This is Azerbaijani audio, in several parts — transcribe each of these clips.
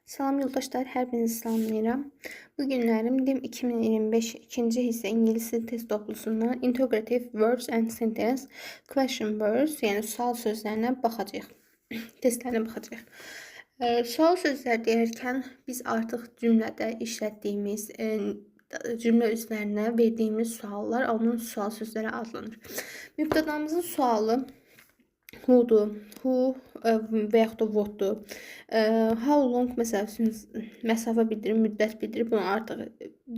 Salam yoldaşlar, hər birinizi salamlayıram. Bu günlərim DİM 2025 ikinci hissə ingilis dili test toplusundan Integrative Words and Sentence Question Words, yəni sual sözlərinə baxacağıq. Testlərinə baxacağıq. Sual sözlər deyərkən biz artıq cümlədə işlətdiyimiz, cümlə üzvlərinə verdiyimiz suallar onun sual sözləri adlanır. Mübtədamızın sualı who-dur, who və yaxud da what-dur. How long məsəl üçün məsafə bildirir, müddət bildirir. Bunu artıq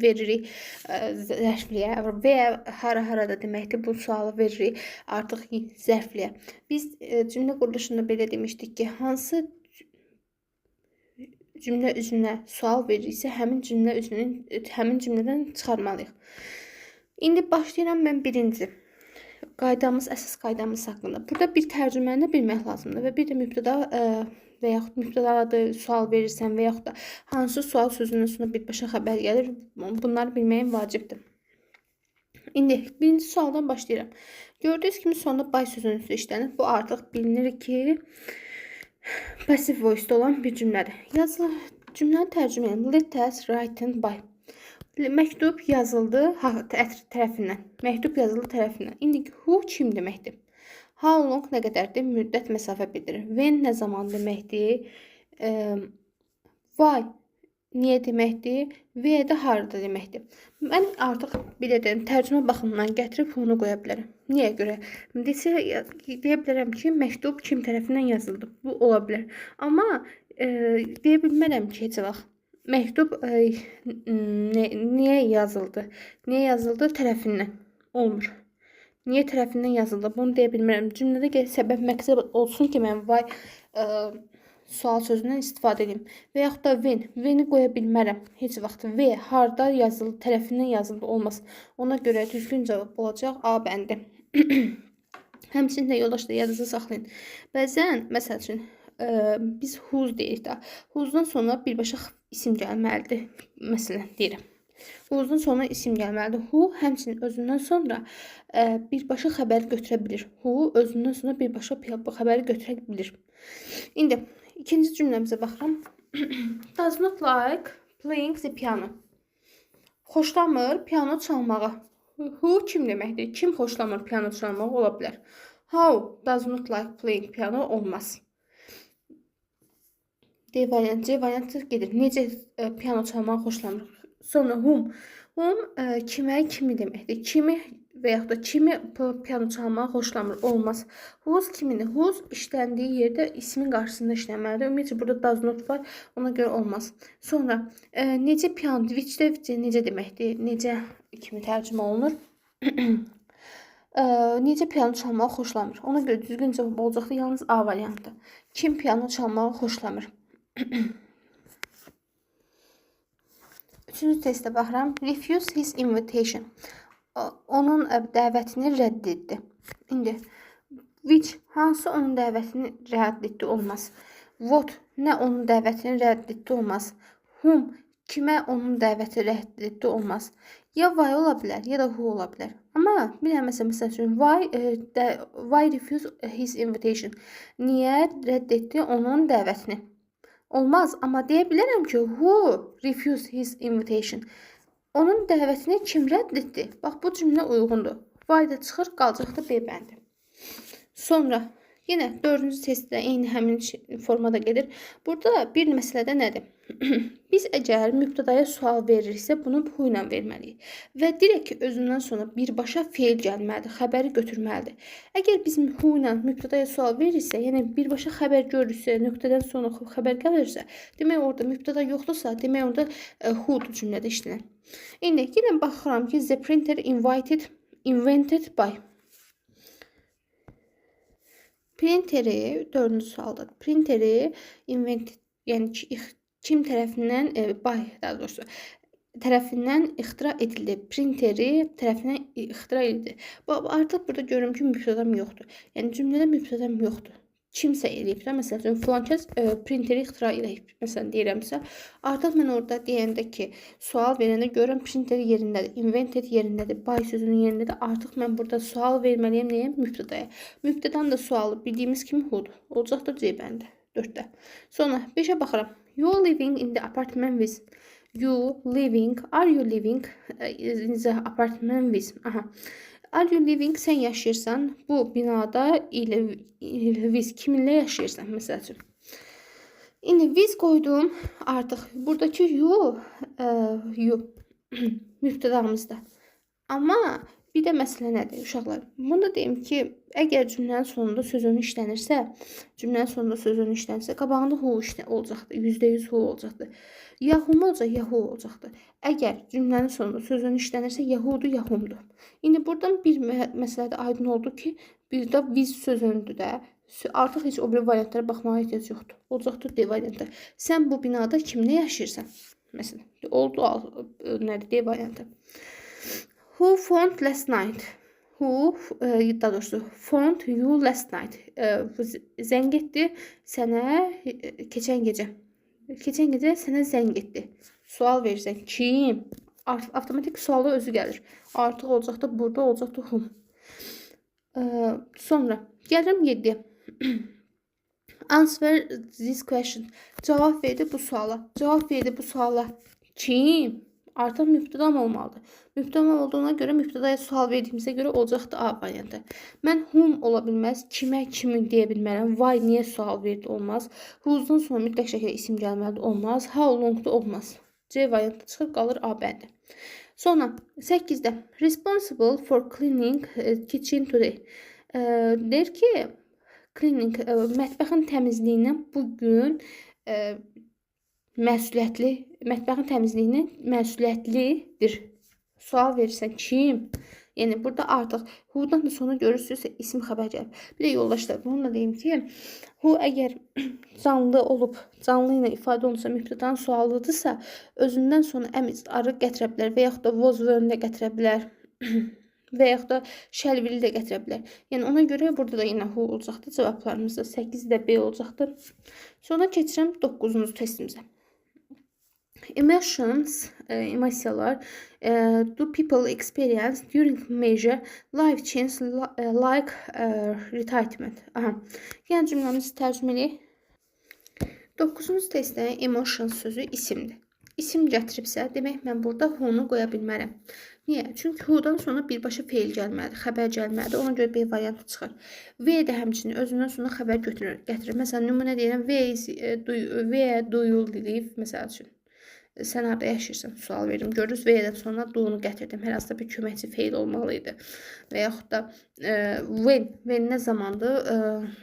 veririk zərfliyə və ya hara harada deməkdir. Bu sualı veririk artıq zərfliyə. Biz cümlə quruluşunda belə demişdik ki, hansı cümlə üzvünə sual veririksə, həmin cümlə üzvünün həmin cümlədən çıxarmalıyıq. İndi başlayıram mən birinci qaydamız, əsas qaydamız haqqında. Burada bir tərcüməni bilmək lazımdır və bir də mübtəda və yaxud mübtədada sual verirsən və yaxud da hansı sual sözündən sonra birbaşa xəbər gəlir, bunları bilməyin vacibdir. İndi birinci sualdan başlayıram. Gördüyünüz kimi sonda by sözünün üstü işlənir. Bu artıq bilinir ki, passive voice-da olan bir cümlədir. Yazılı cümləni tərcümə edin. Letters written by. Məktub yazıldı tərəfindən. Məktub yazıldı tərəfindən. İndi who kim deməkdir? How long nə qədərdir? Müddət, məsafə bildirir. When nə zaman deməkdir? Why niyə deməkdir? Where də harada deməkdir. Mən artıq belə deyim, tərcümə baxımından gətirib who-nu qoya bilərəm. Niyə görə? Desə deyə bilərəm ki, məktub kim tərəfindən yazıldı. Bu ola bilər. Amma deyə bilmərəm ki, heç vaxt məktub niyə yazıldı? Niyə yazıldı tərəfindən? Olmur. Niyə tərəfindən yazıldı? Bunu deyə bilmərəm. Cümlədə gəl səbəb məqsəd olsun ki, mən why sual sözündən istifadə edeyim. Və yaxud da when. When-i qoya bilmərəm. Heç vaxt. V harda yazıldı, tərəfindən yazıldı olmaz. Ona görə düzgün cavab olacaq A bəndi. Həmçinin də yoldaşlar yadınızda saxlayın. Bəzən, məsəl üçün, biz whose deyirik də. Whose-dan sonra birbaşa isim gəlməlidir. Məsələn, deyirəm. Whose-dan sonra isim gəlməlidir. Who həmçinin özündən sonra birbaşa xəbər götürə bilir. Who özündən sonra birbaşa xəbəri götürə bilir. İndi ikinci cümləmizə baxıram. Does not like playing the piano. Xoşlamır piano çalmağı. Who kim deməkdir? Kim xoşlamır piano çalmağı ola bilər. How does not like playing piano olmaz. D variantı, C variantı gedir. Necə piano çalmağı xoşlamır. Sonra whom. Whom kimə, kimi deməkdir. Kimi və yaxud da kimi piano çalmağı xoşlamır. Olmaz. Whose kimini? Whose işləndiyi yerdə ismin qarşısında işlənməlidir. Ümumiyyətcə burada does not var. Ona görə olmaz. Sonra necə piano, which də necə deməkdir. Necə kimi tərcümə olunur. Necə piano çalmağı xoşlamır. Ona görə düzgün cavab olacaqdır yalnız A variantı. Kim piano çalmağı xoşlamır? Üçüncü testə baxıram. Refuse his invitation. Onun dəvətini rədd etdi. İndi which hansı onun dəvətini rədd etdi olmaz. What nə onun dəvətini rədd etdi olmaz. Whom kimə onun dəvəti rədd etdi olmaz. Ya why ola bilər, ya da who ola bilər. Amma bir dənə məsəl üçün why refuse his invitation? Niyə rədd etdi onun dəvətini? Olmaz, amma deyə bilərəm ki, who refused his invitation? Onun dəvətini kim rədd etdi? Bax, bu cümlə uyğundur. Why da çıxır, qalacaqdır B bəndi. Sonra yenə dördüncü testdə eyni həmin formada gedir. Burada bir məsələ də nədir? Biz əgər mübtədaya sual veririksə, bunu who ilə verməliyik. Və direkt özündən sonra birbaşa feil gəlməlidir, xəbəri götürməlidir. Əgər biz who ilə mübtədaya sual veririksə, yəni birbaşa xəbər görürüksə, nöqtədən sonra xəbər gəlirsə, demək orada mübtəda yoxdursa, demək orada who-dur cümlədə işlənən. İndi yenə baxıram ki, the printer invented by. Printeri, dördüncü sualda printeri invented, yəni ki, kim tərəfindən, by daha doğrusu, tərəfindən ixtira edildi. Printeri tərəfindən ixtira edildi. Bu, artıq burada görürüm ki, mübtədam yoxdur. Yəni cümlədə mübtədam yoxdur. Kimsə eləyib də, məsəl üçün filan kəs printeri ixtira eləyib, məsələn deyirəmsə, artıq mən orada deyəndə ki, sual verəndə görürəm printer yerindədir, invented yerindədir, by sözünün yerindədir. Artıq mən burada sual verməliyəm nəyə? Mübtədaya. Mübtədanın da sualı bildiyimiz kimi who-dur. Olacaqdır C bəndi 4-də. Sonra 5-ə baxıram. You living in the apartment with. You living, are you living in the apartment with? Aha. Are you living? Sən yaşayırsan bu binada ilə with kiminlə yaşayırsan məsəl üçün. İndi with qoydum. Artıq buradakı you, you mübtədamızda. Amma bir də məsələ nədir uşaqlar? Bunu da deyim ki, əgər cümlənin sonunda söz önü işlənirsə, cümlənin sonunda söz önü işlənirsə, qabağında who olacaqdır. %100 who olacaqdır. Ya whom olacaq, ya who olacaqdır. Əgər cümlənin sonunda söz önü işlənirsə, ya who-dur, ya whom-dur. İndi buradan bir məsələ də aydın oldu ki, bir də with söz önüdür də. Artıq heç o biri variantlara baxmağa ehtiyac yoxdur. Olacaqdır D variantı. Sən bu binada kimlə yaşayırsan? Məsələn, oldu nədir D variantı. Who phoned last night? Who, daha doğrusu phoned you last night? Zəng etdi sənə keçən gecə. Keçən gecə sənə zəng etdi. Sual verirsən. Kim? Avtomatik sualı özü gəlir. Artıq olacaqdı burada olacaqdı whom. Sonra gəlirəm 7-yə. Answer this question. Cavab verdi bu suala. Cavab verdi bu suala. Kim? Artıq mübtədam olmalıdır. Mübtədam olduğuna görə mübtədaya sual verdiyimizə görə olacaqdı A variantı. Mən whom ola bilməz, kimə, kimin deyə bilmərəm. Why, niyə sual verdi olmaz. Who'dan sonra mütləq şəkildə isim gəlməlidir olmaz. How long da olmaz. C variantı çıxır, qalır A bəndi. Sonra 8-də responsible for cleaning kitchen today. Deyir ki, cleaning mətbəxin təmizliyindən bu gün məsuliyyətli, mətbəxin təmizliyindən məsuliyyətlidir. Sual verirsən kim? Yəni burada artıq who-dan da sonra görürsünüzsə isim xəbər gəlib. Bir də yoldaşlar, bunu da deyim ki, who əgər canlı olub, canlı ilə ifadə olunsa, mübtədanın sualıdırsa, özündən sonra am, is, are gətirə bilər və yaxud da was, were də gətirə bilər. Və yaxud da shall, will də gətirə bilər. Yəni ona görə burada da yenə who olacaqdır. Cavablarımız da 8 də B olacaqdır. Sonra keçirəm 9-cu testimizə. Emotions, emosiyalar do people experience during major life change like retirement? Aha. Yəni cümləmizi tərcümə edək. 9-cu testdə emotions sözü isimdir. İsim gətiribsə, demək mən burada who-nu qoya bilmərəm. Niyə? Çünki who-dan sonra birbaşa feil gəlməlidir, xəbər gəlməlidir. Ona görə B variantı çıxır. Where də həmçinin özündən sonra xəbər götürür, gətirir. Məsələn, nümunə deyirəm, where do you live? Məsəl üçün. Sən harda yaşayırsan? Sual verdim. Gördünüz, where-dən sonra do-nu gətirdim. Hər hansısa bir köməkçi feil olmalı idi. Və yaxud da when nə zamandır?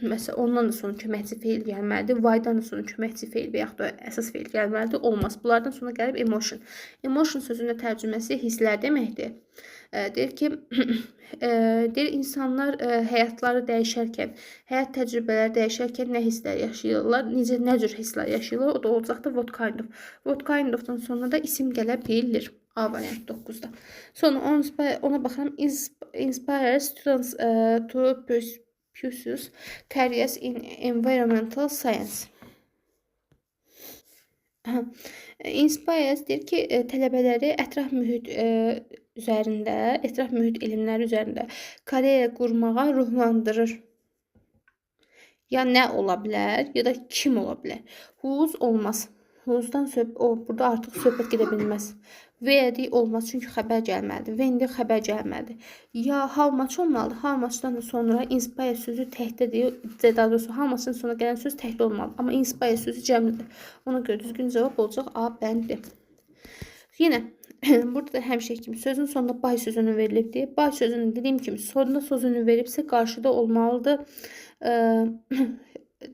Məsələn, ondan da sonra köməkçi feil gəlməlidir. Why-dan da sonra köməkçi feil və yaxud da əsas feil gəlməlidir. Olmaz. Bunlardan sonra gəlib emotion. Emotion sözünün də tərcüməsi hisslər deməkdir. Deyir ki, deyir insanlar həyatları dəyişərkən, həyat təcrübələri dəyişərkən nə hisslər yaşayırlar, necə, nə cür hisslər yaşayırlar, o da olacaqdır what kind of. What kind of-dan sonra da isim gələ bilir. A variantı 9-da. Sonra ona baxıram. Inspire students to pursue careers in environmental science. Aha. Inspires deyir ki, tələbələri ətraf mühit üzərində, ətraf mühit elmləri üzərində karyera qurmağa ruhlandırır. Ya nə ola bilər, ya da kim ola bilər. Whose olmaz. Whose-dan o burada artıq söhbət gedə bilməz. Where olmaz, çünki xəbər gəlməlidir. When-də xəbər gəlməlidir. Ya how much olmalıdır. How much-dan da sonra inspire sözü təkdədir. Daha doğrusu how much-dan sonra gələn söz təkdə olmalıdır. Amma inspire sözü cəmlidir. Ona görə düzgün cavab olacaq A bəndi. Yenə burada da həmişə kimi sözün sonunda by sözünü verilibdir. By sözünün dediyim kimi sonunda sözünü veribsə qarşıda olmalıdır.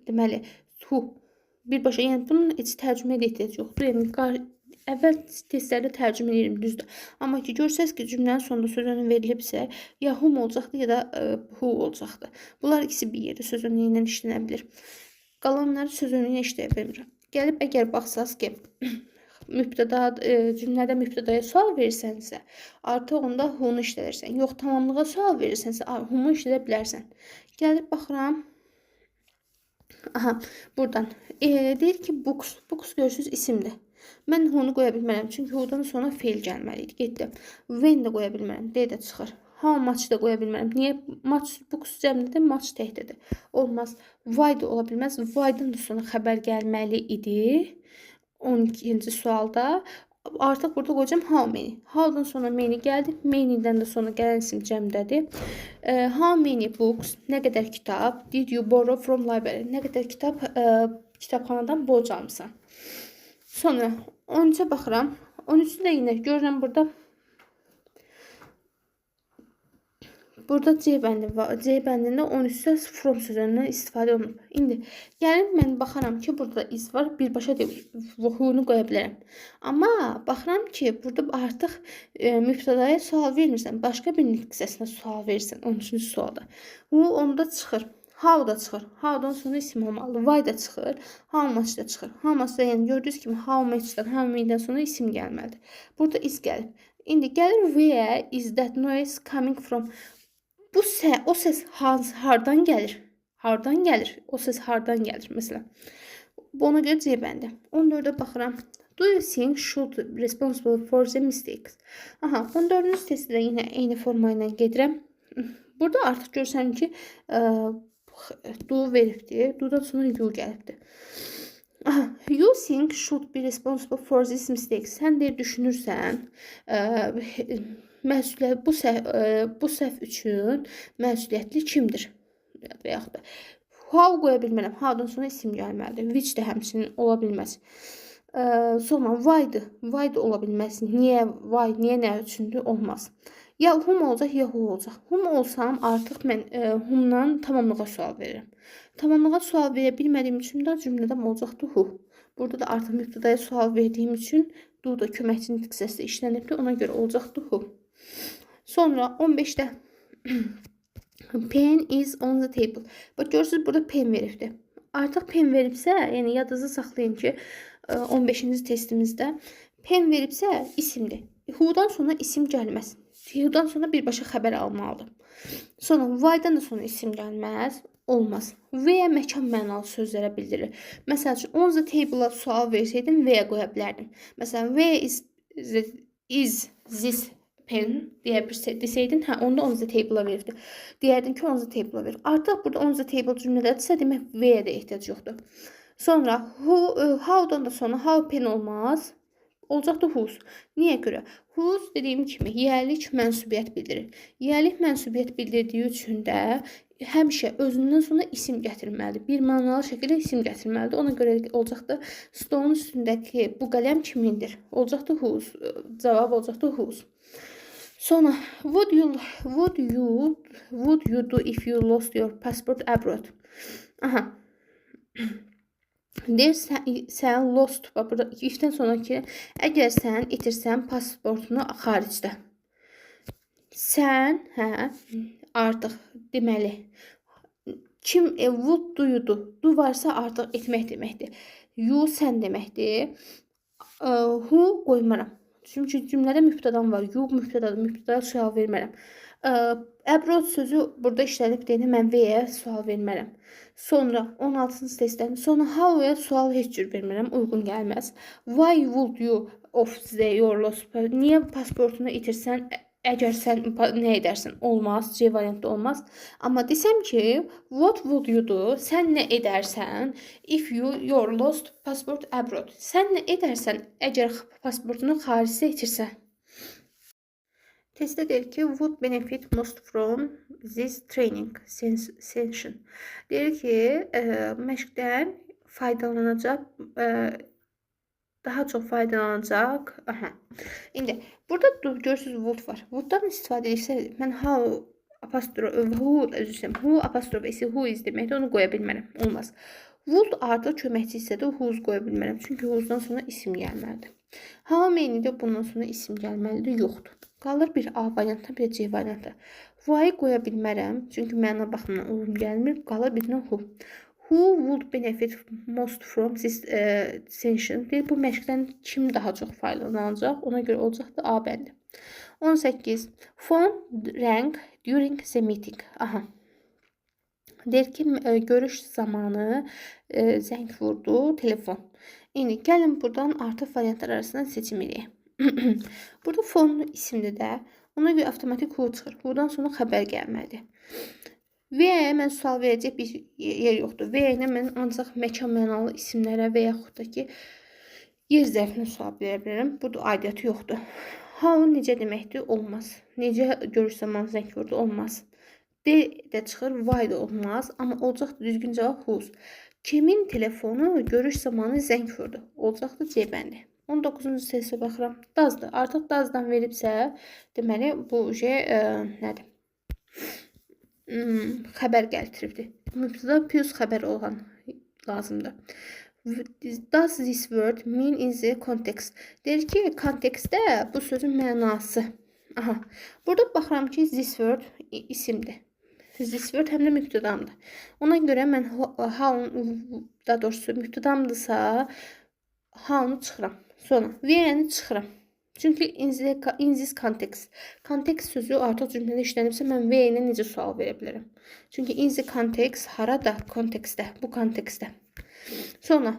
Deməli, who birbaşa, yəni bunun heç tərcüməyə də ehtiyac yoxdur. Yəni əvvəl testlərdə tərcümə edirəm, düzdür. Amma ki görsəz ki, cümlənin sonunda sözünün verilibsə, ya whom olacaqdır, ya da who olacaqdır. Bunlar ikisi bir yerdə söz önü ilə işlənə bilər. Qalanları söz önü ilə işləyə bilmirəm. Gəlib əgər baxsaz ki, mübtəda cümlədə mübtədaya sual verirsənsə, artıq onda who-nu işlədirsən. Yox, tamamlığa sual verirsənsə, whom-u işlədə bilərsən. Gəlib baxıram. Aha, buradan. Deyir ki, books. Books görürsünüz isimdir. Mən who-nu qoya bilmərəm. Çünki who-dan sonra feil gəlməli idi. Getdi. When də qoya bilmərəm. D də çıxır. How much da qoya bilmərəm. Niyə? Much books cəmdədir, much təkdədir. Olmaz. Why da ola bilməz. Why-dan da sonra xəbər gəlməli idi. 12-ci sualda. Artıq burada qoyacağam how many. How-dan sonra many gəldi. Many-dən də sonra gələn isim cəmdədir. How many books, nə qədər kitab did you borrow from library? Nə qədər kitab kitabxanadan borc almısan? Sonra 13-ə baxıram. 13-də də yenə görürəm burada. Burada C bəndi var. C bəndində 13-də from sözündən istifadə olunub. İndi gəlin mən baxaram ki, burada is var. Birbaşa who-nu qoya bilərəm. Amma baxıram ki, burada artıq mübtədaya sual vermirsən. Başqa bir nitq hissəsinə sual verirsən 13-cü sualda. Who onda çıxır. How da çıxır. How-dan sonra isim olmalıdır. Why da çıxır. How much da çıxır. How much da, yəni gördüyünüz kimi how much-dan, how many-dən sonra isim gəlməlidir. Burada is gəlib. İndi gəlir where is that noise coming from? Bu o ses hardan gəlir? Hardan gəlir? O ses hardan gəlir məsələn? Bu ona görə C bəndi. 14-ə baxıram. Do you think should be responsible for the mistakes? Aha, 14-cü testdə də yenə eyni forma ilə gedirəm. Burada artıq görürsən ki, do veribdir. Do-dan sonra you gəlibdir. Aha, you think should be responsible for this mistake. Sən deyir düşünürsən, məsuliyyət bu səhv üçün məsuliyyətli kimdir? Və yaxud da how qoya bilmərəm. How-dan sonra isim gəlməlidir. Which də həmçinin ola bilməz. Sonra why-dır. Why da ola bilməz. Niyə, why, niyə, nə üçündür? Olmaz. Ya whom olacaq, ya who olacaq. Whom olsam artıq mən whom-dan tamamlığa sual verirəm. Tamamlığa sual verə bilmədiyim üçün də cümlədən olacaqdır who. Burada da artıq mübtədaya sual verdiyim üçün do da köməkçi nitq hissəsi işlənibdir. Ona görə olacaqdır who. Sonra 15-də pen is on the table. Bax görürsünüz burada pen veribdir. Artıq pen veribsə, yəni yadınızda saxlayın ki, 15-ci testimizdə pen veribsə isimdir. Who-dan sonra isim gəlməz. Who-dan sonra birbaşa xəbər almalıdır. Sonra why-dan da sonra isim gəlməz. Olmaz. Where məkan mənalı sözlərə bildirir. Məsəl üçün on the table-a sual versəydim where qoya bilərdim. Məsələn where is this pen deyə bir desəydin, hə onda on the table-a veribdir. Deyərdin ki, on the table-a verir. Artıq burada on the table cümlədədirsə, demək where-ə də ehtiyac yoxdur. Sonra who, how-dan da sonra how pen olmaz. Olacaqdır whose. Niyə görə? Whose dediyim kimi yiyəlik mənsubiyyət bildirir. Yiyəlik mənsubiyyət bildirdiyi üçün də həmişə özündən sonra isim gətirməlidir. Bir mənalı şəkildə isim gətirməlidir. Ona görə olacaqdır stolun üstündəki bu qələm kimindir? Olacaqdır whose. Cavab olacaqdır whose. Sonra would you do if you lost your passport abroad? Aha. Deyir sən lost, bax burada if-dən sonraki, əgər sən itirsən pasportunu xaricdə. Sən, hə, artıq deməli kim would do you do? Do varsa artıq etmək deməkdir. You sən deməkdir. Who qoymaram. Çünki cümlədə mübtədam var. You mübtədadır. Mübtədaya sual vermərəm. Abroad sözü burada işlənib deyənə mən where sual vermərəm. Sonra 16-cı testdən sonra how-ya sual heç cür vermərəm. Uyğun gəlməz. Why would you of the your lost? Niyə pasportunu itirsən? Əgər sən nə edərsən? Olmaz. C variantı olmaz. Amma desəm ki, what would you do? Sən nə edərsən if you your lost passport abroad? Sən nə edərsən əgər pasportunu xaricdə itirsən? Testdə deyir ki, would benefit most from this training session. Deyir ki, məşqdən faydalanacaq, daha çox faydalanacaq. Aha. İndi burada görürsünüz would var. Would-dan istifadə edirsə, mən how apostrof who, özür istəyirəm. Who apostrof s who is deməkdir. Onu qoya bilmərəm. Olmaz. Would artıq köməkçi hissədə whose qoya bilmərəm. Çünki whose-dan sonra isim gəlməlidir. How many-də bundan sonra isim gəlməlidir? Yoxdur. Qalır bir A variantı, bir C variantı. Why qoya bilmərəm. Çünki məna baxımından uyğun gəlmir. Qalır bir də who. Who would benefit most from this session? Deyir, bu məşqdən kim daha çox faydalanacaq? Ona görə olacaqdır A bəndi. 18. Phone rang during the meeting. Aha. Deyir ki, görüş zamanı zəng vurdu telefon. İndi gəlin buradan artıq variantlar arasından seçim eləyək. Burada phone isimdir də. Ona görə avtomatik who çıxır. Who-dan sonra xəbər gəlməlidir. Where mən sual verəcək bir yer yoxdur. Where ilə mən ancaq məkan mənalı isimlərə və yaxud da ki, yer zərfinə sual verə bilərəm. Burada aidiyyatı yoxdur. How necə deməkdir? Olmaz. Necə görüş zamanı zəng vurdu? Olmaz. D də çıxır, why da olmaz. Amma olacaqdır düzgün cavab whose. Kimin telefonu görüş zamanı zəng vurdu? Olacaqdır C bəndi. 19-cu testə baxıram. Does-dır. Artıq does-dan veribsə, deməli bu şey nədir? Xəbər gətiribdir. Mübtəda plus xəbər olan lazımdır. Does this word mean in the context? Deyir ki, kontekstdə bu sözün mənası. Aha. Burada baxıram ki, this word isimdir. This word həm də mübtədamdır. Ona görə mən how, daha doğrusu mübtədamdırsa, how-nu çıxıram. Sonra where-ni çıxıram. Çünki in this context. Context sözü artıq cümlədə işlənibsə, mən where ilə necə sual verə bilərəm? Çünki in the context harada? Kontekstdə, bu kontekstdə. Sonra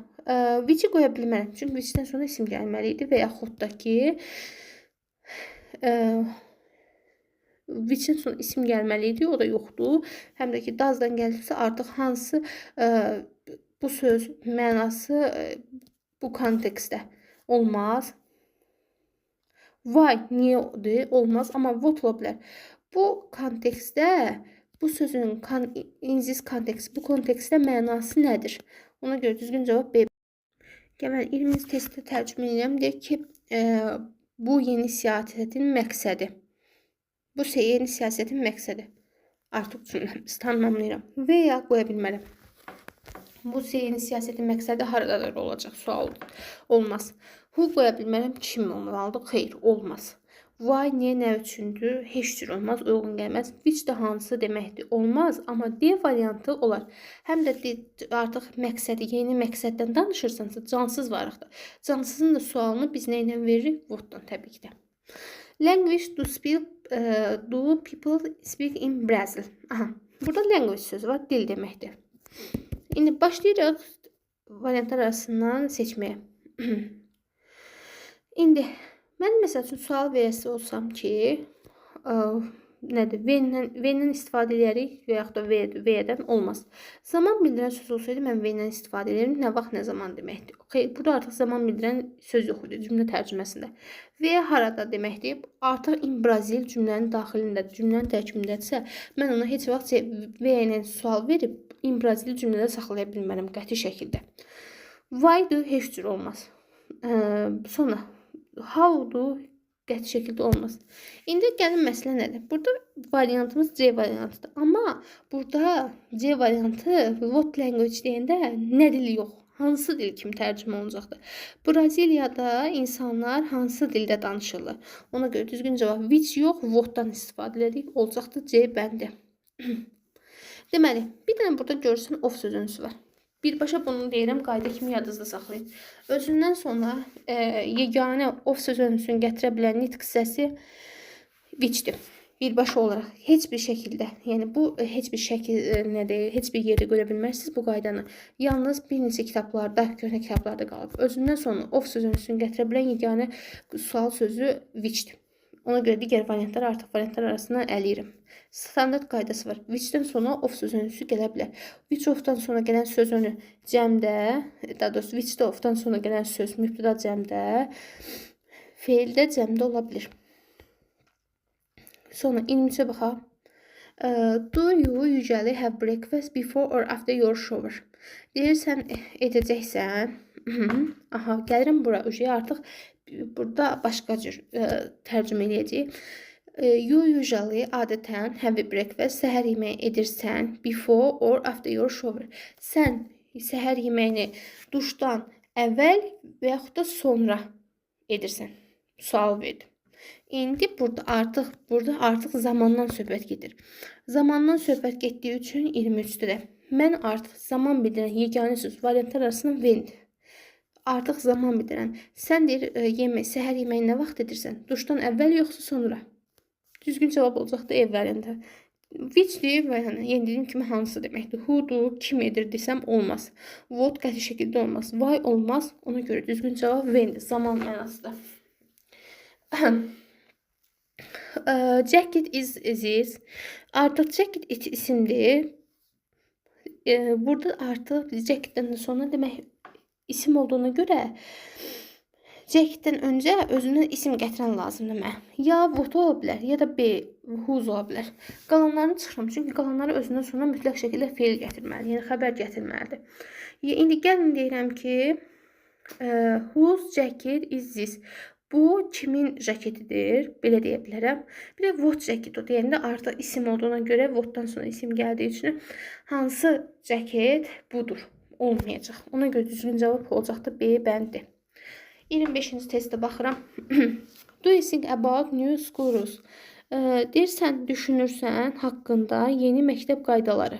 which-i qoya bilmərəm. Çünki which-dən sonra isim gəlməli idi və yaxud da ki which-in sonra isim gəlməli idi, o da yoxdur. Həm də ki does-dan gəlibsə, artıq hansı bu söz mənası bu kontekstdə olmaz. Why niyədir? Olmaz, amma what ola bilər. Bu kontekstdə bu sözün in this context, bu kontekstdə mənası nədir? Ona görə düzgün cavab B. Gəl, 20-ci testdə tərcümə edirəm. Deyir ki, bu yeni siyasətin məqsədi. Bu yeni siyasətin məqsədi. Artıq cümləmizi tamamlayıram. Və ya qoya bilmərəm. Bu yeni siyasətin məqsədi haradadır olacaq sual olmaz. Who qoya bilmərəm, kim olmalıdır? Xeyr, olmaz. Why niyə, nə üçündür? Heç cür olmaz, uyğun gəlməz. Which də hansı deməkdir? Olmaz, amma D variantı olar. Həm də D, artıq məqsədi, yeni məqsəddən danışırsansa, cansız varlıqdır. Cansızın da sualını biz nə ilə veririk? What-dan təbii ki də. Language do people speak in Brazil? Aha, burada language sözü var, dil deməkdir. İndi başlayırıq variantlar arasından seçməyə. İndi mən məsəl üçün sual verəsi olsam ki, nədir? V-dən istifadə edərik və yaxud da V-dən olmaz. Zaman bildirən söz olsaydı mən V-dən istifadə edirəm. Nə vaxt, nə zaman deməkdir. Xeyr, burada artıq zaman bildirən söz yox idi cümlə tərcüməsində. V harada deməkdir. Artıq in Brazil cümlənin daxilində, cümlənin tərkibindədirsə, mən ona heç vaxt V ilə sual verib in Brazil cümlədə saxlaya bilmərəm qəti şəkildə. Why do heç cür olmaz. Sonra how do qəti şəkildə olmaz. İndi gəlin, məsələ nədir? Burada variantımız C variantıdır. Amma burada C variantı what language deyəndə nə dili yox, hansı dil kimi tərcümə olunacaqdır. Braziliyada insanlar hansı dildə danışırlar? Ona görə düzgün cavab which yox, what-dan istifadə edirik. Olacaqdır C bəndi. Deməli, bir dənə burada görürsən of sözünsü var. Birbaşa bunu deyirəm, qayda kimi yadınızda saxlayın. Özündən sonra yeganə of sözünsünü gətirə bilən nitq hissəsi which'dir. Birbaşa olaraq heç bir şəkildə, yəni bu heç bir şəkil nə deyir, heç bir yerdə görə bilməzsiniz bu qaydanı. Yalnız bir neçə kitablarda, köhnə kitablarda qalıb. Özündən sonra of sözünsünü gətirə bilən yeganə sual sözü which'dir. Ona görə digər variantları artıq variantlar arasından ələyirəm. Standart qaydası var. Which-dən sonra of sözünsü gələ bilər. Which of-dan sonra gələn söz önü cəmdə, daha doğrusu which-də of-dan sonra gələn söz mübtəda cəmdə, feildə cəmdə ola bilər. Sonra 23-ə baxaq. Do you usually have breakfast before or after your shower? Deyir, sən edəcəksən. Aha, gəlirəm bura. Uje artıq burada başqa cür tərcümə eləyəcəyik. You usually adətən have a breakfast, səhər yeməyi edirsən, before or after your shower. Sən səhər yeməyini duşdan əvvəl və yaxud da sonra edirsən. Sual verdim. İndi burada artıq zamandan söhbət gedir. Zamandan söhbət getdiyi üçün 23-də də mən artıq zaman bildirən yeganə söz variantlar arasında when-dir. Artıq zaman bildirən. Sən deyir, yemək, səhər yeməyi nə vaxt edirsən? Duşdan əvvəl yoxsa sonra? Düzgün cavab olacaqdı E variantı. Which-dir və yəni yenə dediyim kimi hansı deməkdir. Who-dur, kim edir desəm olmaz. What qəti şəkildə olmaz. Why olmaz. Ona görə düzgün cavab when-dir. Zaman mənasıdır. Jacket is this. Artıq jacket isimdir. Burada artıq jacketdən sonra demək isim olduğuna görə jacketdən öncə özündən isim gətirən lazımdır mənə. Ya what ola bilər, ya da B, whose ola bilər. Qalanlarını çıxıram. Çünki qalanları özündən sonra mütləq şəkildə feil gətirməlidir. Yəni xəbər gətirməlidir. İndi gəlin deyirəm ki, whose jacket is this? Bu kimin jaketidir? Belə deyə bilərəm. Bir də what jacket o deyəndə artıq isim olduğuna görə what'dan sonra isim gəldiyi üçün hansı jaket budur? Olmayacaq. Ona görə düzgün cavab olacaqdır B bəndi. 25-ci testə baxıram. Do you think about new school rules? Deyirsən, düşünürsən haqqında yeni məktəb qaydaları.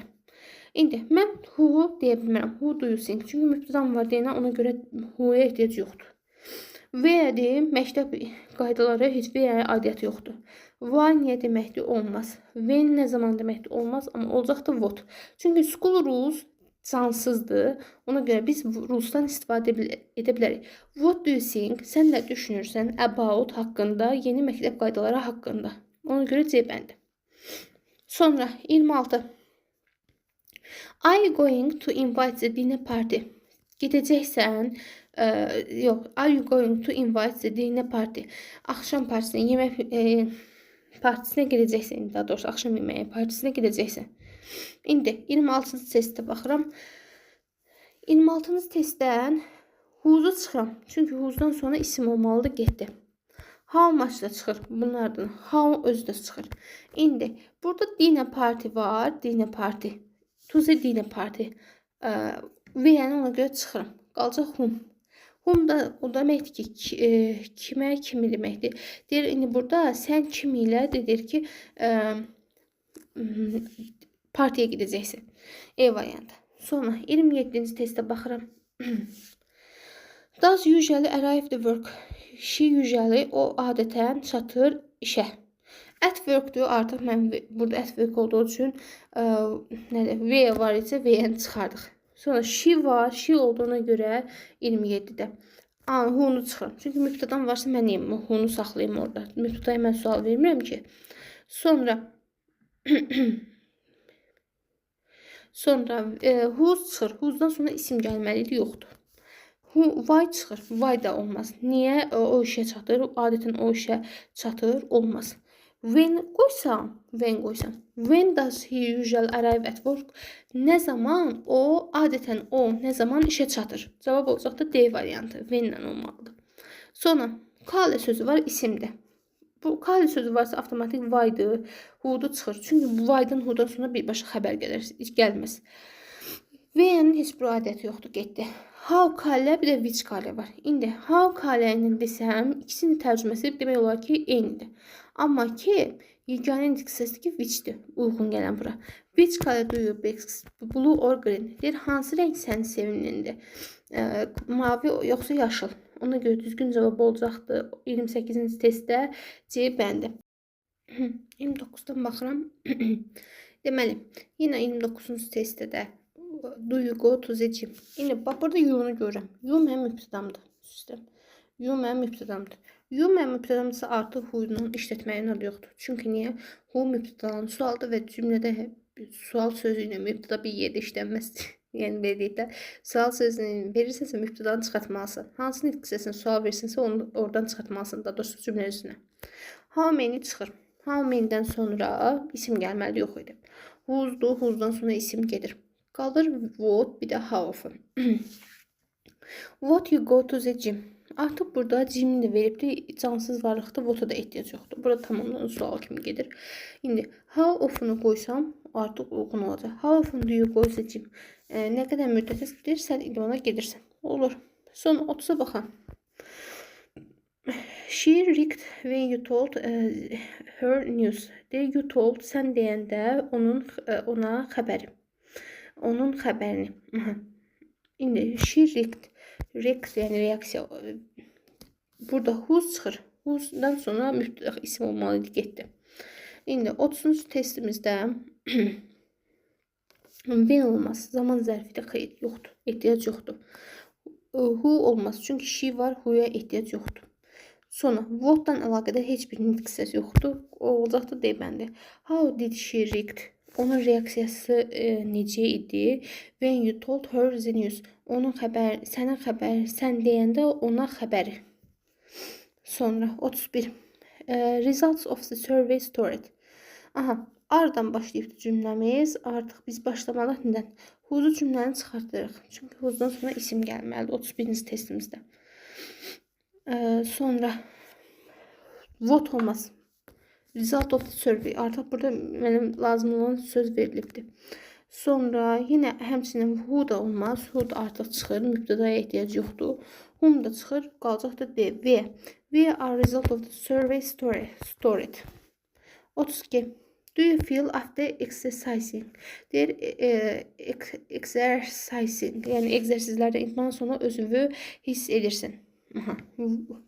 İndi mən who deyə bilmərəm. Who do you think? Çünki mübtədam var deyənə ona görə who-ya ehtiyac yoxdur. Where-dir, məktəb qaydaları heç where-yə aidiyyəti yoxdur. Why niyə deməkdir? Olmaz. When nə zaman deməkdir? Olmaz, amma olacaqdır what. Çünki school rules cansızdır. Ona görə biz rules'dan istifadə edə bilərik. What do you think? Sən nə düşünürsən about haqqında, yeni məktəb qaydaları haqqında? Ona görə C bəndi. Sonra 26. Are you going to invite the dinner party? Gedəcəksən, yox, are you going to invite the dinner party? Axşam partisinə, yemək partisinə gedəcəksən, daha doğrusu axşam yeməyi partisinə gedəcəksən. İndi 26-cı testə baxıram. 26-cı testdən who'zu çıxıram. Çünki who'dan sonra isim olmalıdır, getdi. How much da çıxır bunlardan. How özü də çıxır. İndi burada dinner party var. Dinner party. To the dinner party. V-yəni ona görə çıxıram. Qalacaq whom. Whom da o deməkdir ki, kimə, kimi deməkdir. Deyir indi burada sən kim ilə deyir ki, partiya gedəcəksən. E variantı. Sonra 27-ci testə baxıram. Does usually arrive the work? She usually, o adətən çatır işə. At work-dur. Artıq mən burada at work olduğu üçün nədir? V var isə V-ni çıxardıq. Sonra she var. She olduğuna görə 27-də. A, who-nu çıxıram. Çünki mübtədan varsa mən niyə who-nu saxlayım orada? Mübtədaya mən sual vermirəm ki. Sonra whose çıxır. Whose'dan sonra isim gəlməlidir, yoxdur. Who, why çıxır. Why da olmaz. Niyə o işə çatır? Adətən o işə çatır, olmaz. When qoysam, when qoysam. When does he usually arrive at work? Nə zaman o, adətən o nə zaman işə çatır? Cavab olacaqdır D variantı. When-lə olmalıdır. Sonra Kale sözü var, isimdir. Bu Kale sözü varsa avtomatik why'dır, who'du çıxır. Çünki bu why'dan, who'dan sonra birbaşa xəbər gəlir, heç gəlməz. When'in heç bir aidiyyəti yoxdur, getdi. How Kale, bir də which Kale var. İndi how Kale ilə desəm, ikisinin tərcüməsi demək olar ki, eynidir. Amma ki, yeganə indikasiyası ki, which'dir, uyğun gələn bura. Which color do you best? Blue or green? Deyir, hansı rəng sənin sevimlindir? Mavi yoxsa yaşıl? Ona görə düzgün cavab olacaqdır 28-ci testdə C bəndi. 29-dan baxıram. Deməli, yenə 29-cu testdə də do you go to the gym? İndi bax burada you-nu görürəm. You mənim mübtədamdır. Sistem. You mənim mübtədamdır. You mənim mübtədamdırsa artıq who-la işlətməyin adı yoxdur. Çünki niyə? Who mübtədanın sualdır və cümlədə sual sözü ilə mübtəda bir yerdə işlənməz. Yəni belə deyək də, sual sözünü verirsənsə mübtədanı çıxartmalısan. Hansı nitq hissəsini sual versənsə onu oradan çıxartmalısan, daha doğrusu cümlə üzünə. How many çıxır. How many-dən sonra isim gəlməli yox idi. Who'sdur, who'sdan sonra isim gedir. Qalır what, bir də how often. What you go to the gym? Artıq burada gym də veribdir, cansız varlıqda what-a da ehtiyac yoxdur. Burada tamamlanan sual kimi gedir. İndi how often-u qoysam artıq uyğun olacaq. How often do you go to the gym? Nə qədər müddətdir sən idmana gedirsən? Olur. Son 30-a baxan. She reacted when you told her news. Deyir, you told, sən deyəndə onun ona xəbəri. Onun xəbərini. Aha. İndi she reacted. React, yəni reaksiya. Burada whose çıxır. Whose'dan sonra mütləq isim olmalı idi, getdi. İndi 30-cu testimizdə when olmaz. Zaman zərfidir, xeyr, yoxdur. Ehtiyac yoxdur. Who olmaz. Çünki she var, who-ya ehtiyac yoxdur. Sonra what-dan əlaqədar heç bir nitq hissəsi yoxdur. O olacaqdı D bəndi. How did she react? Onun reaksiyası necə idi? When you told her the news. Onun xəbər, sənin xəbər, sən deyəndə ona xəbəri. Sonra 31. Results of the survey stored. Aha, are-dan başlayıbdı cümləmiz. Artıq biz başlamalıyıq nədən? Whose cümləni çıxartdırıq. Çünki whose-dan sonra isim gəlməlidir 31-ci testimizdə. Sonra what olmaz. Result of the survey. Artıq burada mənim lazım olan söz verilibdir. Sonra yenə həmçinin who da olmaz. Who da artıq çıxır. Mübtədaya ehtiyac yoxdur. Whom da çıxır. Qalacaqdır D. V. V are result of the survey story. Stored. 32. Do you feel after exercising? Deyir, exercising, yəni egzersizlərdə idman sonra özünü hiss edirsin. Aha.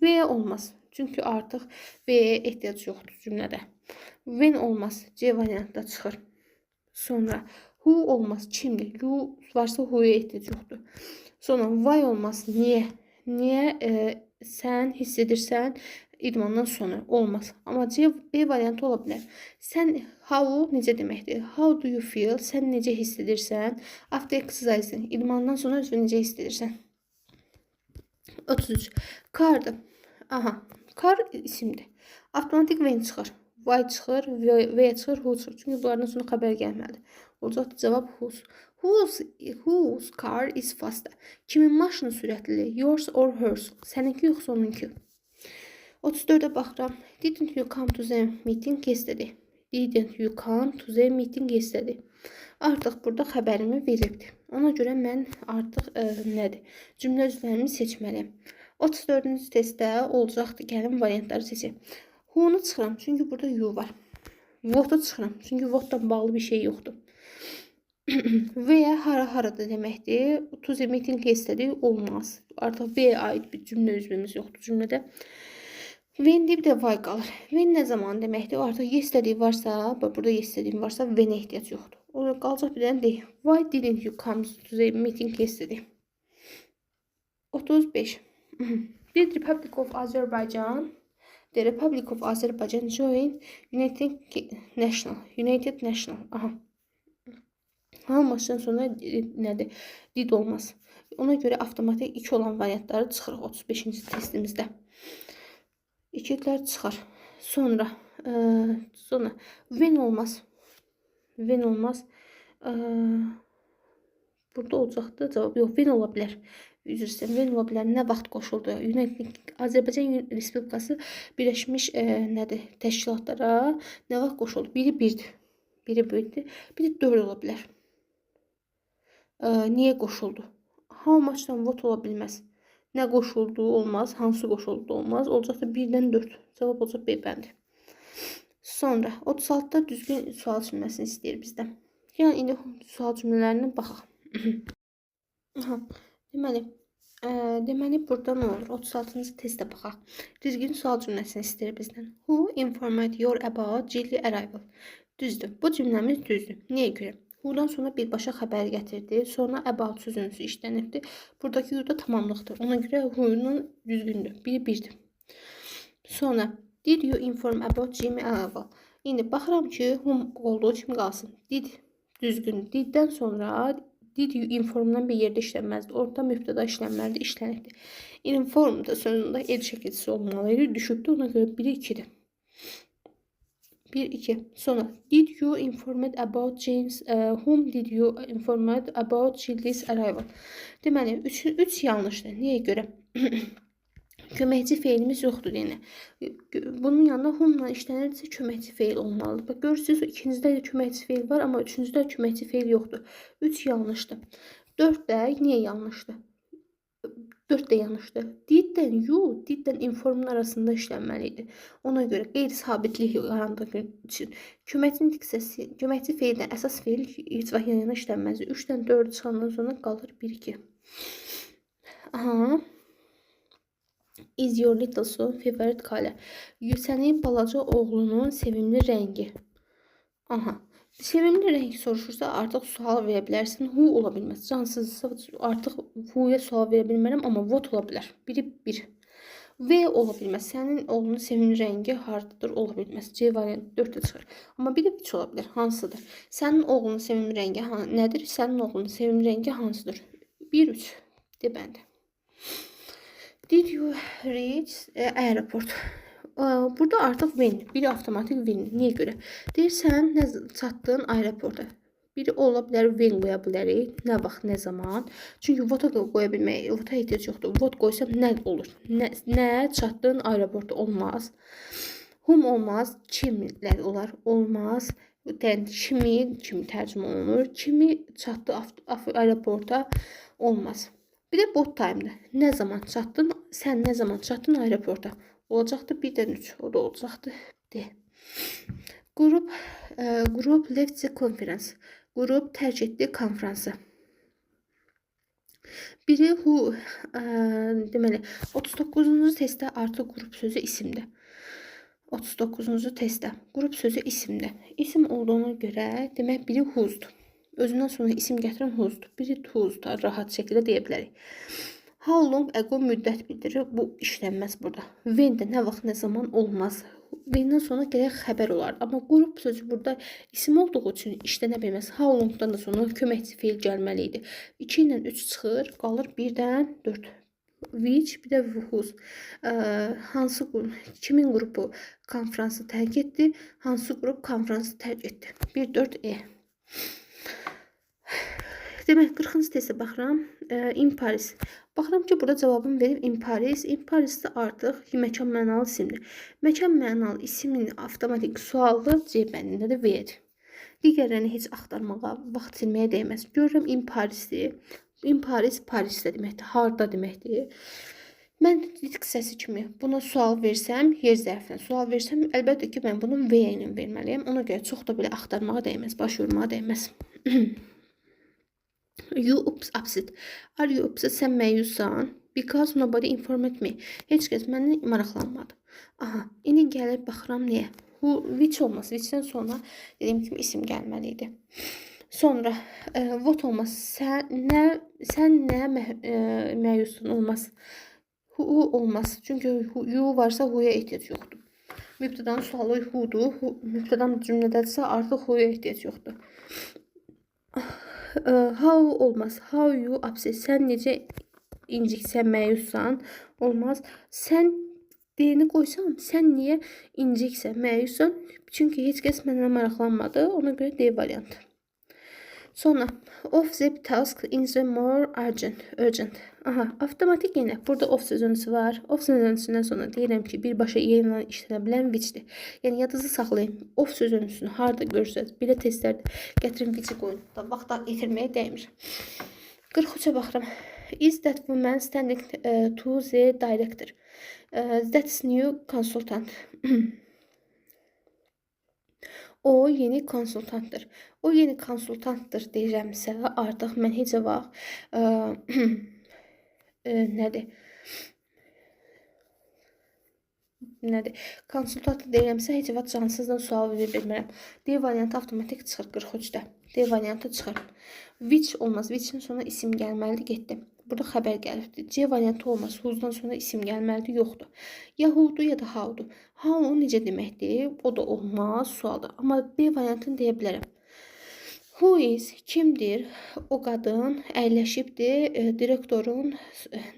V olmaz. Çünki artıq V-yə ehtiyac yoxdur cümlədə. When olmaz. C variantda çıxır. Sonra who olmaz. Kimdir? You varsa who-ya ehtiyac yoxdur. Sonra why olmaz. Niyə? Niyə sən hiss edirsən idmandan sonra? Olmaz. Amma C, B variantı ola bilər. Sən how necə deməkdir? How do you feel? Sən necə hiss edirsən? After exercising. İdmandan sonra özünü necə hiss edirsən? 33. Car'dır. Aha. Car isimdir. Avtomatik when çıxır. Why çıxır, V çıxır, who çıxır. Çünki bunlardan sonra xəbər gəlməlidir. Olacaqdır cavab whose. Whose car is faster? Kimin maşını sürətli? Yours or hers? Səninki yoxsa onunki? 34-ə baxıram. Didn't you come to the meeting yesterday? Didn't you come to the meeting yesterday? Artıq burada xəbərimi veribdir. Ona görə mən artıq nədir? Cümlə üzvlərimi seçməliyəm. 34-cü testdə olacaqdı. Gəlin variantları seçək. Who-nu çıxıram, çünki burada you var. What-u çıxıram, çünki what-dan bağlı bir şey yoxdur. V hara harada deməkdir. To the meeting yesterday olmaz. Artıq V-yə aid bir cümlə üzvümüz yoxdur cümlədə. When deyib də why qalır. When nə zaman deməkdir? Artıq yesterday varsa, bax burada yesterday varsa when-ə ehtiyac yoxdur. O qalacaq bir dənə D. Why didn't you come to the meeting yesterday? 35. Did Republic of Azerbaijan The Republic of Azerbaijan join United National United National. Aha. How sonra nədir? Did olmaz. Ona görə avtomatik 2 olan variantları çıxırıq 35-ci testimizdə. İkilər çıxar. Sonra when olmaz. When olmaz. Burada olacaqdı cavab. Yox, when ola bilər. Üzr istəyirəm. When ola bilər. Nə vaxt qoşuldu? United Azərbaycan Respublikası Birləşmiş nədir? Təşkilatlara nə vaxt qoşuldu? Biri 1-dir. Biri 1-dir. Bir də 4 ola bilər. Niyə qoşuldu? How much-dan what ola bilməz. Nə qoşuldu olmaz, hansı qoşuldu olmaz. Olacaqdı 1-dən 4. Cavab olacaq B bəndi. Sonra 36-da düzgün sual cümləsini istəyir bizdən. Yəni indi sual cümlələrinə baxaq. Aha. Deməli burada nə olur? 36-cı testə baxaq. Düzgün sual cümləsini istəyir bizdən. Who informed you about Jilly arrival? Düzdür. Bu cümləmiz düzdür. Niyə görə? Who-dan sonra birbaşa xəbər gətirdi. Sonra about sözünün işlənibdir. Buradakı you da tamamlıqdır. Ona görə who-nun düzgündür. Biri birdir. Sonra did you inform about Jimmy arrival? İndi baxıram ki, whom olduğu kimi qalsın. Did düzgün. Did-dən sonra did you inform-dan bir yerdə işlənməzdi. Orada mübtəda işlənməlidir, işlənibdir. Inform da sonunda ed şəkilçisi olmalı idi. Düşübdür. Ona görə biri 2-dir. 1 2. Sonra did you informed about James whom did you informed about Jilly's arrival? Deməli 3 3 yanlışdır. Niyə görə? Köməkçi feilimiz yoxdur yenə. Bunun yanında whom-la işlənirsə köməkçi feil olmalıdır. Bax görürsüz, ikincidə də köməkçi feil var, amma üçüncüdə köməkçi feil yoxdur. 3 yanlışdır. 4 də niyə yanlışdır? 4 də yanlışdır. Did-dən you, did-dən inform-un arasında işlənməli idi. Ona görə qeyri-sabitlik yarandığı üçün köməkçi hissəsi, köməkçi feildən əsas feil heç vaxt yan-yana işlənməz. 3-dən 4 çıxandan sonra qalır 1 2. Aha. Is your little son favorite color? Sənin balaca oğlunun sevimli rəngi. Aha. Sevimli rəng soruşursa artıq sual verə bilərsən. Who ola bilməz. Cansızsa artıq who-ya sual verə bilmərəm, amma what ola bilər. Biri 1. V ola bilməz. Sənin oğlunun sevimli rəngi hardadır ola bilməz. C variantı 4 də çıxır. Amma bir də 3 ola bilər. Hansıdır? Sənin oğlunun sevimli rəngi nədir? Sənin oğlunun sevimli rəngi hansıdır? 1 3 D bəndi. Did you reach airport? Burada artıq when. Biri avtomatik when. Niyə görə? Deyirsən, nə çatdın aeroporta. Biri ola bilər when qoya bilərik. Nə vaxt, nə zaman. Çünki what-a qoya bilmək, what-a ehtiyac yoxdur. What qoysam nə olur? Nə çatdın aeroporta olmaz. Whom olmaz. Kimlər olar? Olmaz. Yəni kimi tərcümə olunur. Kimi çatdı aeroporta olmaz. Bir də what time-dır. Nə zaman çatdın? Sən nə zaman çatdın aeroporta? Olacaqdı 1-dən 3. O da olacaqdı. D. Group left the conference. Qrup tərk etdi konfransı. Biri who, deməli 39-cu testdə artıq qrup sözü isimdir. 39-cu testdə qrup sözü isimdir. İsim olduğuna görə demək biri who'sdur. Özündən sonra isim gətirən who'sdur. Biri who'sdur. Rahat şəkildə deyə bilərik. How long ago müddət bildirir. Bu işlənməz burada. When də nə vaxt, nə zaman olmaz. When-dən sonra gərək xəbər olar. Amma qrup sözü burada isim olduğu üçün işlənə bilməz. How long-dan da sonra köməkçi feil gəlməli idi. 2 ilə 3 çıxır, qalır 1-dən 4. Which, bir də whose. Hansı qrup, kimin qrupu konfransı tərk etdi? Hansı qrup konfransı tərk etdi? 1 4 E. Demək 40-cı testə baxıram. In Paris. Baxıram ki, burada cavabım verib in Paris. In Parisdə artıq məkan mənalı isimdir. Məkan mənalı isimin avtomatik sualı C bəndində də V-dir. Digərlərini heç axtarmağa, vaxt itirməyə dəyməz. Görürəm in Parisdir. In Paris, Parisdə deməkdir. Harda deməkdir. Mən nitq səsi kimi buna sual versəm, yer zərfinə sual versəm, əlbəttə ki, mən bunu V ilə verməliyəm. Ona görə çox da belə axtarmağa dəyməz, baş yormağa dəyməz. You upset. Are you upset? Sən məyussan. Because nobody informed me. Heç kəs məndən maraqlanmadı. Aha, indi gəlib baxıram niyə? Who, which olmaz. Which-dən sonra dediyim kimi isim gəlməli idi. Sonra what olmaz. Sən nə məyussun olmaz. Who olmaz. Çünki you varsa who-ya ehtiyac yoxdur. Mübtədanın sualı who-dur. Who, mübtədan cümlədədirsə artıq who-ya ehtiyac yoxdur. How olmaz. How you upset. Sən necə inciksən, məyussan olmaz. Sən D-ni qoysam, sən niyə inciksən, məyussan? Çünki heç kəs məndən maraqlanmadı. Ona görə D variantı. Sonra of the task is the more urgent. Urgent. Aha, avtomatik yenə burada of sözüncüsü var. Of sözüncüsündən sonra deyirəm ki, birbaşa yenidən işlənə bilən which'dir. Yəni yadınızda saxlayın. Of sözüncüsünü harda görsəniz, belə testlərdə gətirin which'i qoyun. Da vaxt da itirməyə dəymir. 43-ə baxıram. Is that woman standing to the director? That's new consultant. O yeni konsultantdır. O yeni konsultantdır deyirəmsə, artıq mən heç vaxt nədir? Nədir? Konsultant deyirəmsə, heç vaxt cansızdan sual verə bilmərəm. D variantı avtomatik çıxır 43-də. D variantı çıxır. Which olmaz. Which-in sonra isim gəlməlidir, getdi. Burada xəbər gəlibdir. C variantı olmaz. Whose-dan sonra isim gəlməlidir, yoxdur. Ya who-dur, ya da how-dur. How necə deməkdir? O da olmaz, sualdır. Amma B variantını deyə bilərəm. Who is, kimdir? O qadın əyləşibdir direktorun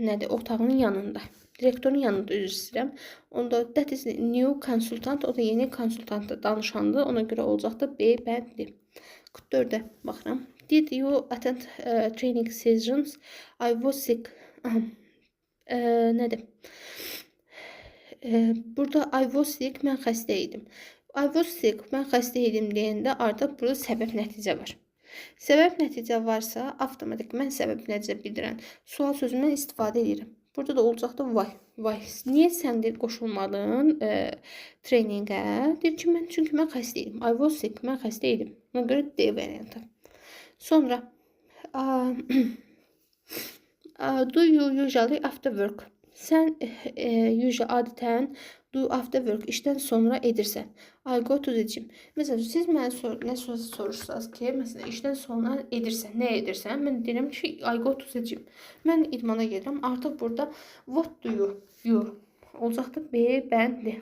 nədir, otağının yanında. Direktorun yanında, üzr istəyirəm. Onda that is new consultant, o da yeni konsultantdır, danışandır. Ona görə olacaqdır B bəndi. 44-ə baxıram. Did you attend training sessions? I was sick. Aha. Nədir? Burada I was sick, mən xəstə idim. I was sick, mən xəstə idim deyəndə artıq burada səbəb nəticə var. Səbəb nəticə varsa, avtomatik mən səbəb nəticə bildirən sual sözündən istifadə edirəm. Burada da olacaqdı why. Why. Niyə sən deyir qoşulmadın traininqə? Deyir ki, mən çünki mən xəstə idim. I was sick, mən xəstə idim. Ona görə D variantı. Sonra do you usually after work? Sən usually adətən do after work işdən sonra edirsən. I go to the gym. Məsələn, siz mənə nə söz soruşsanız ki, məsələn, işdən sonra edirsən, nə edirsən? Mən deyirəm ki, I go to the gym. Mən idmana gedirəm. Artıq burada what do you, you Olacaqdı B bəndi.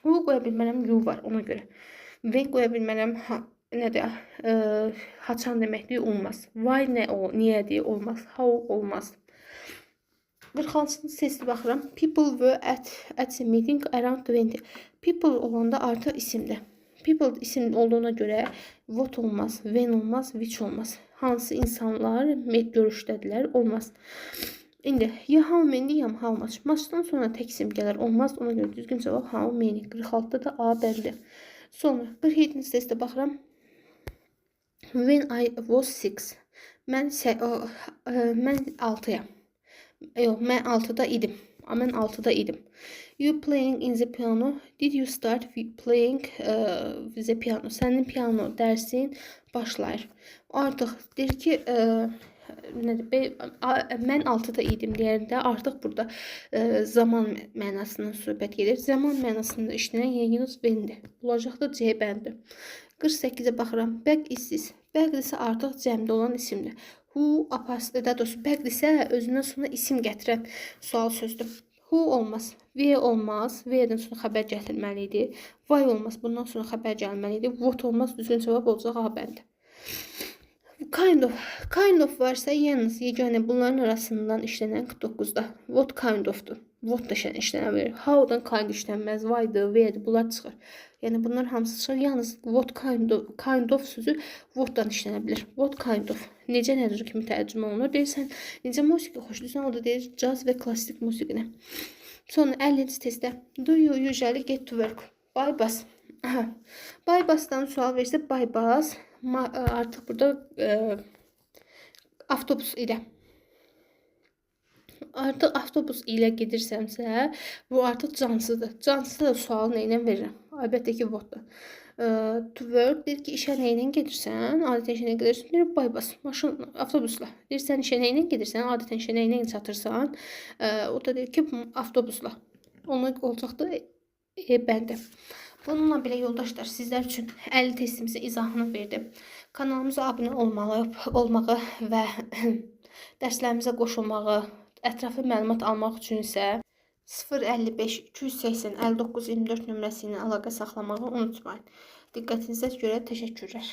Who qoya bilmərəm, you var ona görə. When qoya bilmərəm, ha, nədir? Haçan deməkdir, olmaz. Why nə o, niyədir, olmaz. How olmaz. 46-cı testə baxıram. People were at a meeting around 20. People olanda artıq isimdir. People isim olduğuna görə what olmaz, when olmaz, which olmaz. Hansı insanlar görüşdədilər, olmaz. İndi ya how many ya how much. Much'dan sonra tək isim gələr, olmaz. Ona görə düzgün cavab how many. 46-da da A bəndi. Sonra 47-ci testə baxıram. When I was 6. Mən mən 6-yam. Yox, mən 6-da idim. Mən 6-da idim. You playing in the piano? Did you start playing the piano? Sənin piano dərsin başlayır. Artıq deyir ki, nədir? Mən 6-da idim deyəndə artıq burada zaman mənasından söhbət gedir. Zaman mənasında işlənən yalnız when-dir. Olacaqdır C bəndi. 48-ə baxıram. Bag is this. Bag isə artıq cəmdə olan isimdir. Who daha doğrusu bag isə özündən sonra isim gətirən sual sözdür. Who olmaz. Where olmaz. Where-dən sonra xəbər gətirməli idi. Why olmaz. Bundan sonra xəbər gəlməli idi. What olmaz. Düzgün cavab olacaq A bəndi. Kind of. Kind of varsa yalnız yeganə bunların arasından işlənən 49-da. What kind of'dur. What da işlənə bilər. How-dan kind işlənməz. Why-dır, where-dir. Bunlar çıxır. Yəni bunlar hamısı çıxır. Yalnız what kind of sözü what-dan işlənə bilər. What kind of. Necə nədir kimi tərcümə olunur. Deyirsən, necə musiqi xoşlayırsan? O da deyir, caz və klassik musiqini. Sonra 50-ci testdə. Do you usually get to work? By bus. Aha. By bus'dan sual verirsə by bus artıq burada avtobus ilə. Artıq avtobus ilə gedirsəmsə, bu artıq cansızdır. Cansız da sualı nə ilə verirəm? Əlbəttə ki, what-da. To work deyir ki, işə nə ilə gedirsən? Adətən işə nə gedirsən? Deyir, by bus, maşın, avtobusla. Deyir, sən işə nə ilə gedirsən? Adətən işə nə ilə çatırsan? O da deyir ki, avtobusla. Ona olacaqdı E bəndi. Bununla belə yoldaşlar, sizlər üçün 50 testimizin izahını verdim. Kanalımıza abunə olmağı və dərslərimizə qoşulmağı, ətraflı məlumat almaq üçün isə 055 280 59 24 nömrəsi ilə əlaqə saxlamağı unutmayın. Diqqətinizə görə təşəkkürlər.